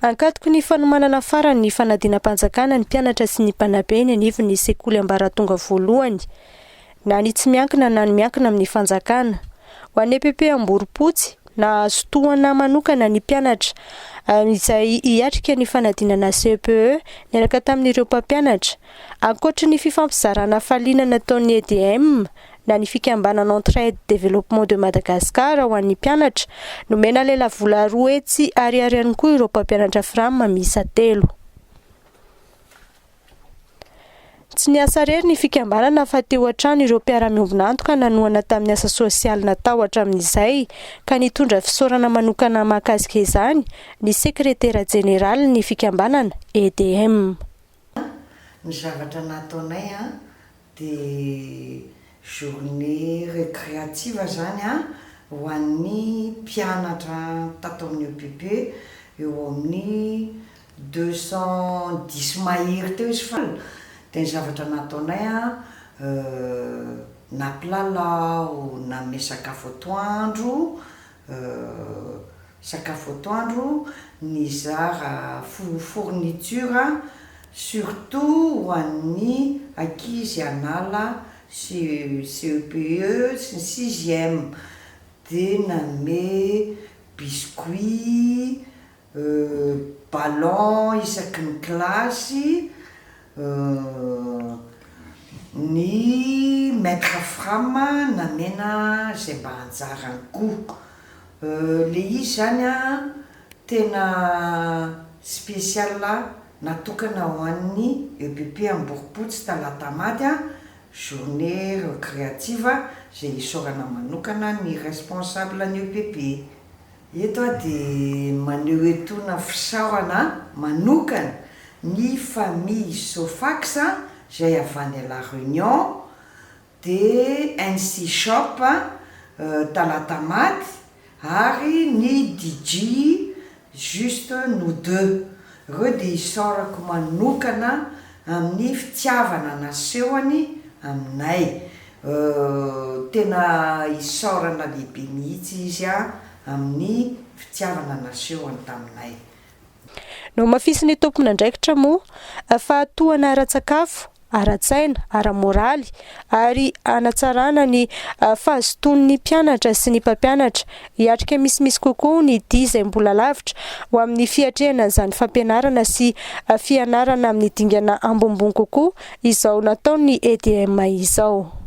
Ankatoky ny fanomanana farany ny fanadinam-panjakana ny mpianatra sy ny mpanabe eny anivon'ny sekoly ambaratonga voalohany, na ny tsy miankina na ny miankina amin'ny fanjakana. Ho an'ny EPP Amborompotsy, nahazo tohana manokana ny mpianatra izay hiatrika ny fanadinana CEPE niaraka tamin'ireo mpampianatra. Ankoatry ny fifampizarana hafaliana nataon'ny EDM, na ny fikambanana Entraide Développement de Madagascar ho an'ny mpianatra, nomena lelavola 200 ariary ihany koa ireo mpampianatra Fram miisa telo. Tsy niasa irery ny fikambanana fa teo hatrany ireo mpiara-miombon'antoka nanohana tamin'ny asa sosialy natao hatramin'izay ka nitondra fisaorana manokana mahakasika izany ny sekretera jeneralin'ny fikambanana EDM. Ny zavatra nataonay Dia journée recreative zany an, ho an'ny mpianatra tato amin'ny EPP, eo amin'ny 210 mahery teo izy fa dia ny zavatra nataonay an, nampilalao, nanome sakafo atoandro, Sakafo atoandro, nizara fourniture surtout ho an'ny ankizy hanala CEPE sy ny sixième, dia nanome biscuit, ballon isaky ny kilasy, ny maître Fram namena izay mba anjarany koa. Le izy zany an tena spécial natokana ho an'ny EPP Amborompotsy Talatamaty an, journée recreative izay isaorana manokana ny responsable ny EPP. Eto aho dia maneho etoana fisaorana manokana ny famille Sofax izay avy any La Réunion, dia NC Shop Talatamaty ary ny DJ Juste nous deux. Ireo dia isaorako manokana amin'ny fitiavana nasehony aminay. Tena isaorana lehibe mihitsy izy amin'ny fitiavana nasehony taminay. Nohamafisin'ny tompon'andraikitra moa fa tohana ara-tsakafo, ara-tsaina, ara-moraly ary hanatsarana ny fahazotoan'ny mpianatra sy ny mpampianatra hiatrika misimisy kokoa ny dia izay mbola lavitra ho amin'ny fiatrehana an'izany fampianarana sy fianarana amin'ny dingana ambonimbony kokoa izao nataon'ny EDM izao.